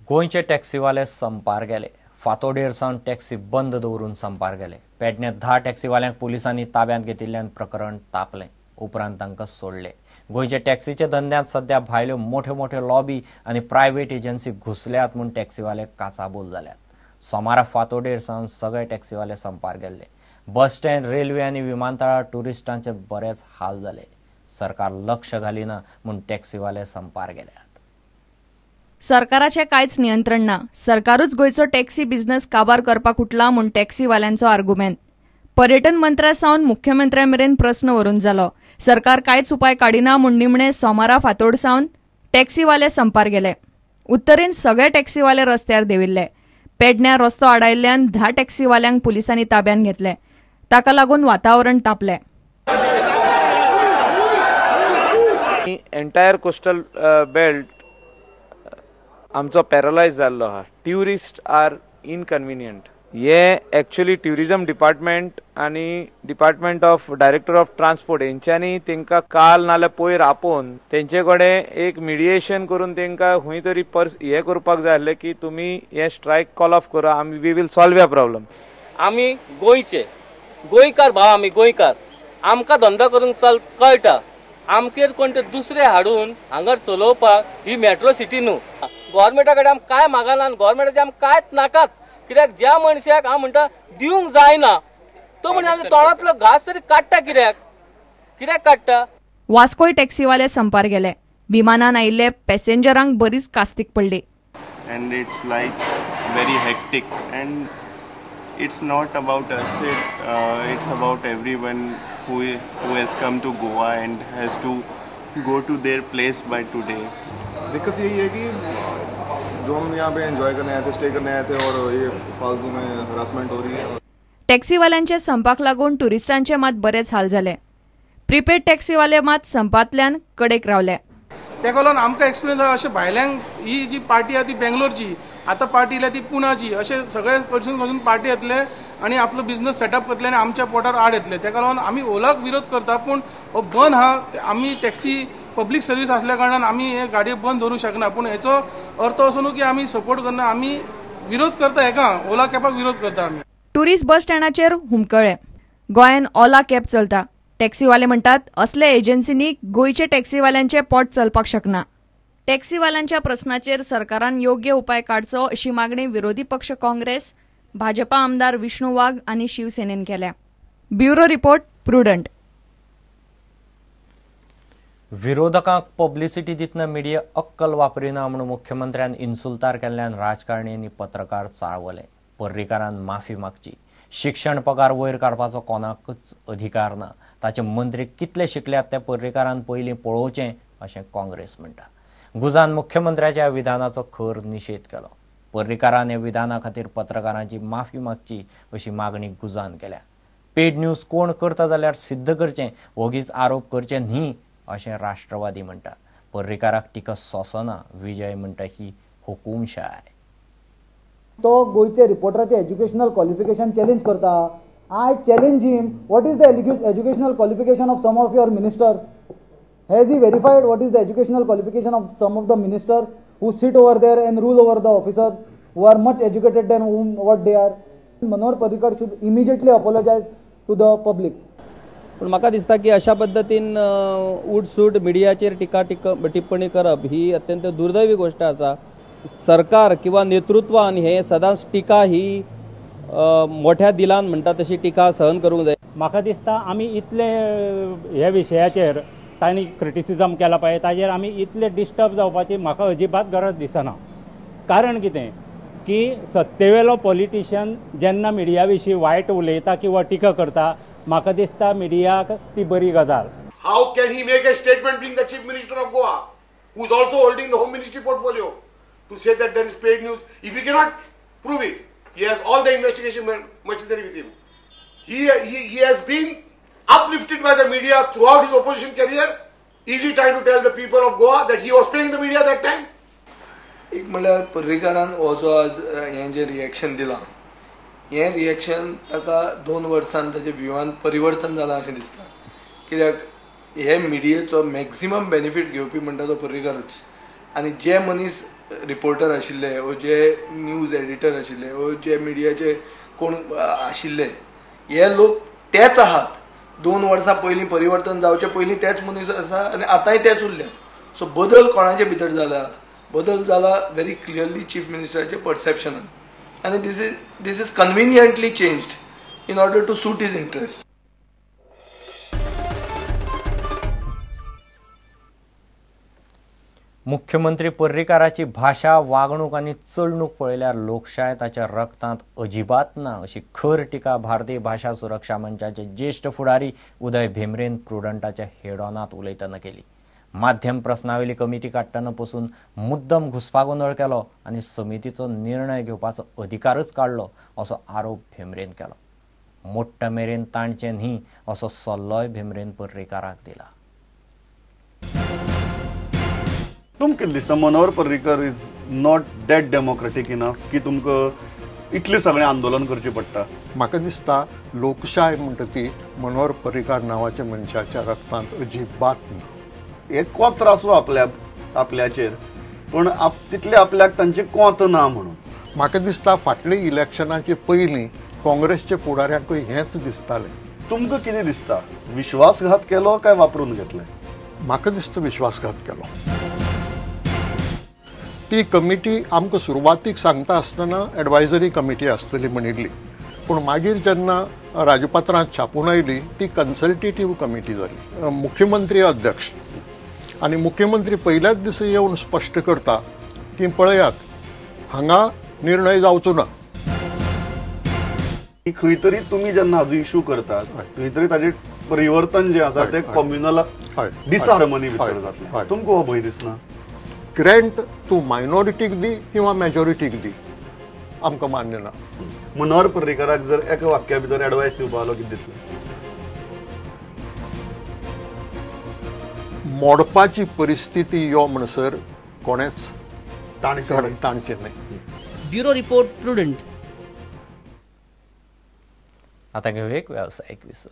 गोंयचे टॅक्सीवाले संपार गेले. फातोडेर सावन टॅक्सी बंद दवरून संपार गेले. पेडणे 10 टॅक्सीवाल्यांक पुलिसांनी ताब्यांत घेतिल्ल्यान प्रकरण तापलें. उपरांत तांकां सोडले. गोंयचे टॅक्सीच्या धंद्यांत सध्या भायल्यो मोठ्यो मोठ्यो लॉबी आनी प्रायव्हेट एजन्सी घुसल्यात म्हूण टॅक्सीवाले काचाबूल जाल्यात. सोमारा फातोडेर सावन सगळे टॅक्सीवाले संपार गेल्ले. बस स्टँड, रेल्वे आनी विमानतळार ट्युरिस्टांचे बरेच हाल जाले. सरकार लक्ष घालिना म्हूण टॅक्सीवाले संपार गेल्यात. सरकाराचें कांयच नियंत्रण ना. सरकारूच गोंयचो टॅक्सी बिझनेस काबार करपाक उठला म्हूण टॅक्सीवाल्यांचो आर्गुमेंत. पर्यटन मंत्र्या सावन मुख्यमंत्र्या मेरेन प्रस्न व्हरून जालो. सरकार कांयच उपाय काडिना म्हूण निमणे सोमारा फातोड सावन टॅक्सीवाले संपार गेले. उत्तरेन सगळे टॅक्सीवाले रस्त्यार देंविल्ले. पेडण्यां रस्तो आडायल्ल्यान 10 टॅक्सीवाल्यांक पुलिसांनी ताब्यांत घेतले. ताका लागून वातावरण तापलें. एंटायर कोस्टल बेल्ट आमचो पॅरलायज जाल्लो आहा. Tourists are inconvenient. हे एक्चुअली ट्युरिजम डिपार्टमेंट आनी department of director of transport हेंच्यांनी तांकां काल नाल्यार पयर आपोवन तेंचे कडेन एक मिडिएशन करून तांकां खंय तरी हें करपाक जाय आसलें की तुमी हे स्ट्रायक कॉल ऑफ करा, आमी we will solve या प्रॉब्लम. आमी गोंयचे गोंयकार भाव, आमी गोंयकार, आमकां धंदो करूंक चल कळटा. आमचेर कोण ते दुसरे हाडून हांगा चलोवपाक ही मेट्रो सिटी न्हू. गव्हर्मेंटा कडेन आमी कांय मागना आनी गव्हर्मेंटाचे आमी कांयच नाकात. कित्याक ज्या मनशाक हांव म्हणटा दिवंक जायना तो म्हणजे आमच्या तोंडांतलो घास तरी काडटा. कित्याक कित्याक काडटा? वास्कोय टॅक्सीवाले संपार गेले. विमानान आयिल्ले पॅसेंजरांक बरीच कास्तीक पडली. And it's like very hectic and it's not about us, it's about everyone who has come to Goa and has to go to their place by today. दिक्कत यही है कि जो हम यहाँ पे एंजॉय करने आए थे, स्टे करने आए थे और ये फालतू में हरासमेंट हो रही है. टॅक्सीवाल्यांचे संपाक लागून ट्युरिस्टांचे मात बरेच हाल जाले. प्रिपेड टॅक्सीवाले मात संपांतल्यान कडेक रावले. ताका लागून आमकां एक्सपिरियन्स आसा अशें भायल्यांक ही जी पार्टी आसा ती बेंगलोरची, आतां पार्टी येयल्या ती पुनाची, अशें सगळे कडसून कडसून पार्टी येतले आनी आपलो बिझनस सेटअप करतले आनी आमच्या पोटार आड येतले. ताका लागून आमी ओलाक विरोध करता, पूण हो बंद आहा. आमी टॅक्सी पब्लीक सर्वीस आसल्या कारणान आमी हे गाडयो बंद दवरूंक शकना, पूण हेचो अर्थ असो न्हू की आमी सपोर्ट करना. आमी विरोध करता, हेका ओला कॅबाक विरोध करता आमी. ट्युरिस्ट बस स्टँडाचेर हुमकळे. गोंयान ओला कॅब चलता. टॅक्सीवाले म्हणटात असल्या एजन्सींनी गोंयचे टॅक्सीवाल्यांचे पोट चलपाक शकना. टॅक्सीवाल्यांच्या प्रस्नाचेर सरकारान योग्य उपाय काडचो अशी मागणी विरोधी पक्ष काँग्रेस, भाजपा आमदार विष्णू वाघ आनी शिवसेनेन केल्या. Bureau report, Prudent. विरोधकांक पब्लिसिटी दितना मिडिया अक्कल वापरिना म्हूण मुख्यमंत्र्यान इन्सुल्तार केल्ल्यान राजकारणी आनी पत्रकार चाळवले. पर्रीकारान माफी मागची. शिक्षण पगार वयर काडपाचो कोणाकूच अधिकार ना. ताचे मंत्री कितले शिकल्यात ते पर्रीकारान पयलीं पळोवचें अशें काँग्रेस म्हणटा. गुजान मुख्यमंत्र्याच्या विधानाचो खर निशेध केलो. पर्रीकारान ह्या विधाना खातीर पत्रकारांची माफी मागची अशी मागणी गुजान केल्या. पेड न्यूज कोण करता जाल्यार सिद्ध करचें, वोगीच आरोप करचे न्ही अशें राष्ट्रवादी म्हणटा. पर्रीकाराक टिका सोंसना. विजय म्हणटा ही हुकुमशाय. तो गोंयचे रिपोर्टराचे एज्युकेशनल क्वॉलिफिकेशन चॅलेंज करता. I challenge him, what is the educational qualification of some of your ministers? Has he verified what is the educational qualification of some of the ministers who sit over there and rule over the officers who are much educated than whom what they are? Manohar Parrikar should immediately apologize to the public. पूण म्हाका दिसता की अशा पद्दतीन उठसूट मिडियाचेर टिका टिप्पणी करप ही अत्यंत दुर्दैवी गोश्ट आसा. सरकार किंवा नेतृत्वान हे सदांच टिका ही मोठ्या दिलान म्हणटा तशी टिका सहन करूंक जाय. म्हाका दिसता आमी इतले ह्या विशयाचेर तांणी क्रिटिसिजम केला पळय ताजेर आमी इतले डिस्टर्ब जावपाची म्हाका अजिबात गरज दिसना. कारण कितें की सत्तेवेलो पॉलिटिशियन जेन्ना मिडिया विशीं वायट उलयता किंवा टिका करता, म्हाका दिसता मिडियाक ती बरी गजाल. How can he make a statement being the chief minister of Goa who is also holding the home ministry portfolio to say that there is paid news if he cannot prove it? He has all the investigation machinery with him. He has been uplifted by the media throughout his opposition career. Is he trying to tell the people of Goa that he was paying the media that time? एक म्हणल्यार पर्रीकारान हो जो आज हें जें reaction दिलां, हें reaction ताका 2 वर्सान ताच्या व्यूवान परिवर्तन जालां अशें दिसता. कित्याक हे मिडियेचो मॅक्सिमम बेनिफीट घेवपी म्हणटा तो पर्रीकारूच, आनी जे मनीस रिपोर्टर आशिल्ले वो जे न्यूज एडिटर आशिल्ले वो जे मिडियाचे कोण आशिल्ले हे लोक तेच आहात. 2 वर्सां पयलीं परिवर्तन जावचे पयलीं तेच मनीस आसा आनी आतांय तेच उरल्यात. सो बदल कोणाचे भितर जाला? बदल जाला व्हेरी क्लियरली चीफ मिनिस्टराचे परसेप्शनान आनी this is conveniently changed in order to suit his interest. मुख्यमंत्री पर्रीकाराची भाशा, वागणूक आनी चलणूक पळयल्यार लोकशाय ताच्या रक्तांत अजिबात ना अशी खर टिका भारतीय भाशा सुरक्षा मंचाचे ज्येष्ठ फुडारी उदय भेंब्रेन प्रुडंटाच्या हेडॉनांत उलयतना केली. माध्यम प्रस्नावली कमिटी काडटना पसून मुद्दम घुस्पागोंदळ केलो आनी समितीचो निर्णय घेवपाचो अधिकारच काडलो असो आरोप भेंब्रेन केलो. मोट्टा मेरेन ताणचें न्ही असो सल्लोय भेंब्रेन पर्रीकाराक दिला. तुमकां कितें दिसता Manohar Parrikar is not that democratic enough की तुमकां इतलें सगळें आंदोलन करचें पडटा? म्हाका दिसता लोकशाय म्हणटा ती मनोहर पर्रीकार नांवाच्या मनशाच्या रक्तांत अजिबात ना. हे कोंत आसूं आपल्याचेर पूण तितले आपल्याक तांचे कोंत ना म्हणून म्हाका दिसता फाटले इलेक्शनाचे पयलीं काँग्रेसच्या फुडाऱ्यांकूय हेंच दिसतालें. तुमकां कितें दिसता, विश्वासघात केलो काय वापरून घेतलें? म्हाका दिसता विश्वासघात केलो. ती कमिटी आमकां सुरवातीक सांगता आसतना एडवायजरी कमिटी आसतली म्हणिल्ली, पूण मागीर जेन्ना राजपत्रांत छापून आयली ती कन्सल्टेटीव कमिटी जाली. मुख्यमंत्री अध्यक्ष आनी मुख्यमंत्री पयल्याच दिसा येवन स्पश्ट करता की पळयात हांगा निर्णय जावचो ना. खंय तरी तुमी जेन्ना हाजो इशू करतात खंय तरी ताजें परिवर्तन जें आसा तें कॉम्युनल डिसहार्मनी भितर जातलें, तुमकां हो भंय दिसना? ग्रँट तूं मायनॉरिटीक दी किंवा मॅजॉरिटीक दी आमकां मान्य ना. मनोहर पर्रीकाराक जर एका वाक्या भितर एडवायस दिवपा जालो कितें दितले? मोडपाची परिस्थिती यो म्हणसर कोणेच ताणचें न्हय. Bureau report, Prudent. आतां घेवया एक वेवसायीक विसव.